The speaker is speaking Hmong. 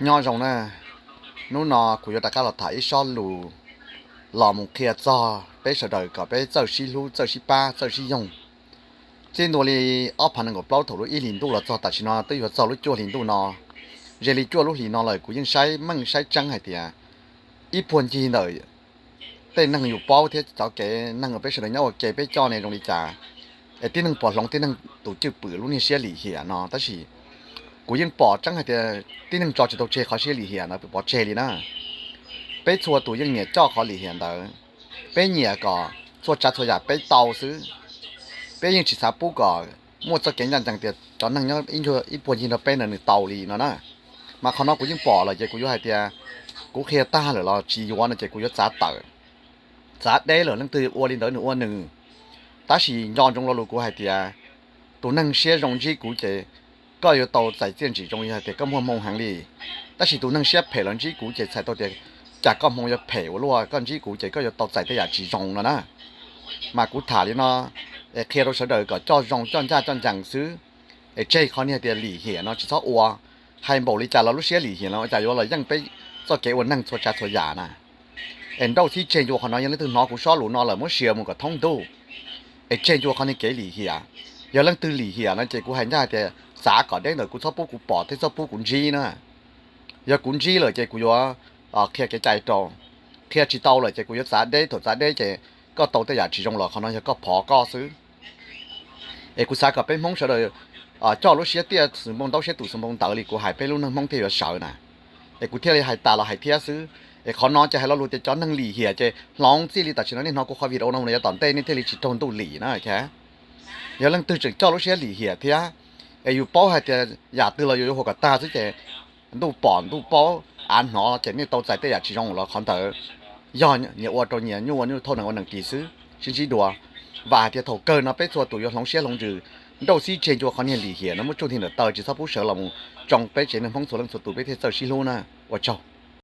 Nyob zoo na, hnub no kuv yuav rov qab los tham ib sob lus los mus qhia txog peb sawv daws kom peb txawj sib hlub, txawj sib pab, txawj sib yoog. Txij ntua li ob phav nees nkaum plaub thaum lub ib hlis ntuj los txog tam sim no twb yuav txog lub cuaj hlis ntuj no. Ze li cuaj lub hlis no lawm kuv yeej saib meej saib tseeb hais tias ib puag ncig ntawm tej neeg yus paub thiab cov kev neeg uas peb sawv daws nyob ua ke peb coj ne zoo li cas, es tib neeg pom hloov tib neeg tus cwj pwm lub niag siab lim hiam no. Tab sis kuv yeej pom tseeb hais tias tib neeg tso tsis tau tseg qhov siab lim hiam ntawd pov tseg li na. Peb txhua tus yeej nyiam coj qhov lim hiam ntawd, peb nyiam kom txhua tsav txhua yam peb tau xwb. Peb yeej tsis xav pub kom muaj txoj kev ncaj ncees tias cov neeg nyob ib puag ncig nrog peb ntawd nws tau li no na. Mas qhov no kuv yeej pom lawm ces kuv yuav hais tias kuv qhia tag lawm los tsis yuav no ces kuv yuav txav tawm, txav deb lawm, leej twg ua li ntawd nws ua nws. Tab sis nco ntsoov lo lus kuv hais tias tus neeg siab zoo ntsib kuv ces koj yuav tau txais txiaj ntsim zoo yog hais tias koj muaj hmoo heev li. Tab sis tus neeg siab phem los ntsib kuv ces txhais tau tias cas koj hmoo yuav phem ua luaj, koj ntsib kuv ces koj yuav tau txais tej yam tsis zoo no na. Mas kuv tham li no es qhia rau sawv daws kom coj zoo coj ncaj coj ncees xwb. Es tseg qhov niag tias lim hiam no tsis txhob ua. Hais npaum li cas los lub siab lim hiam no ua cas yuav los yeej peb txoj kev ua neeg txhua tsav txhua yam na. Es nrauj xib tseg ncua qhov no, yog leej twg hnov kuv sob lus no lawm muab share mus kom thoob ntuj. Es tseg ncua qhov niag kev lim hiam. Yog leej twg lim hiam no ces kuv hais ncaj hais tias txav kom deb ntawm kuv, txhob pub kuv pom thiab txhob pub kuv ntsib na. Yog kuv ntsib lawm ces kuv yuav qhia kev cai rau, qhia tsis tau lawm ces kuv yuav txav deb. Thaum txav deb ces koj tau tej yam tsis zoo los qhov no yog koj phov koj xwb. Es kuv xav kom peb Hmoob sawv daws coj lub siab tiaj xwm npoo ntaub siab tus xwm npoo ntawv li kuv hais peb lub neej Hmoob thiaj yuav sawv na. Es kuv thiaj li hais tas los hais thiab xwb. Es qhov no ces hais lo lus tias cov neeg lim hiam ces hloov txij li tam sim no nej hnov kuv qhov video no mus yuav tom ntej nej thiaj li tsis raug ntuj lim na. Yog leej twg tseem coj lub siab lim hiam thiab, es yus paub hais tias yam twg los yus yuav hu kom tag xwb ces ntuj pom ntuj paub av hnov ces nej tau txais tej yam tsis zoo los qhov ntawd yog nyias ua rau nyias, nyuj ua nyuj thauj nees ua nees ris xwb, sib ntsib dua. Vam hais tias thaum kawg no peb txhua tus yuav hloov siab hloov ntsws, nrauj xib tseg ncua qhov niag lim hiam no muab tsuj nthi ntawm taw, tsis txhob pub sawv los mus tsoo peb tsev neeg Hmoob txhua leej txhua tus, peb thiaj txawj sib hlub na. Ua tsaug.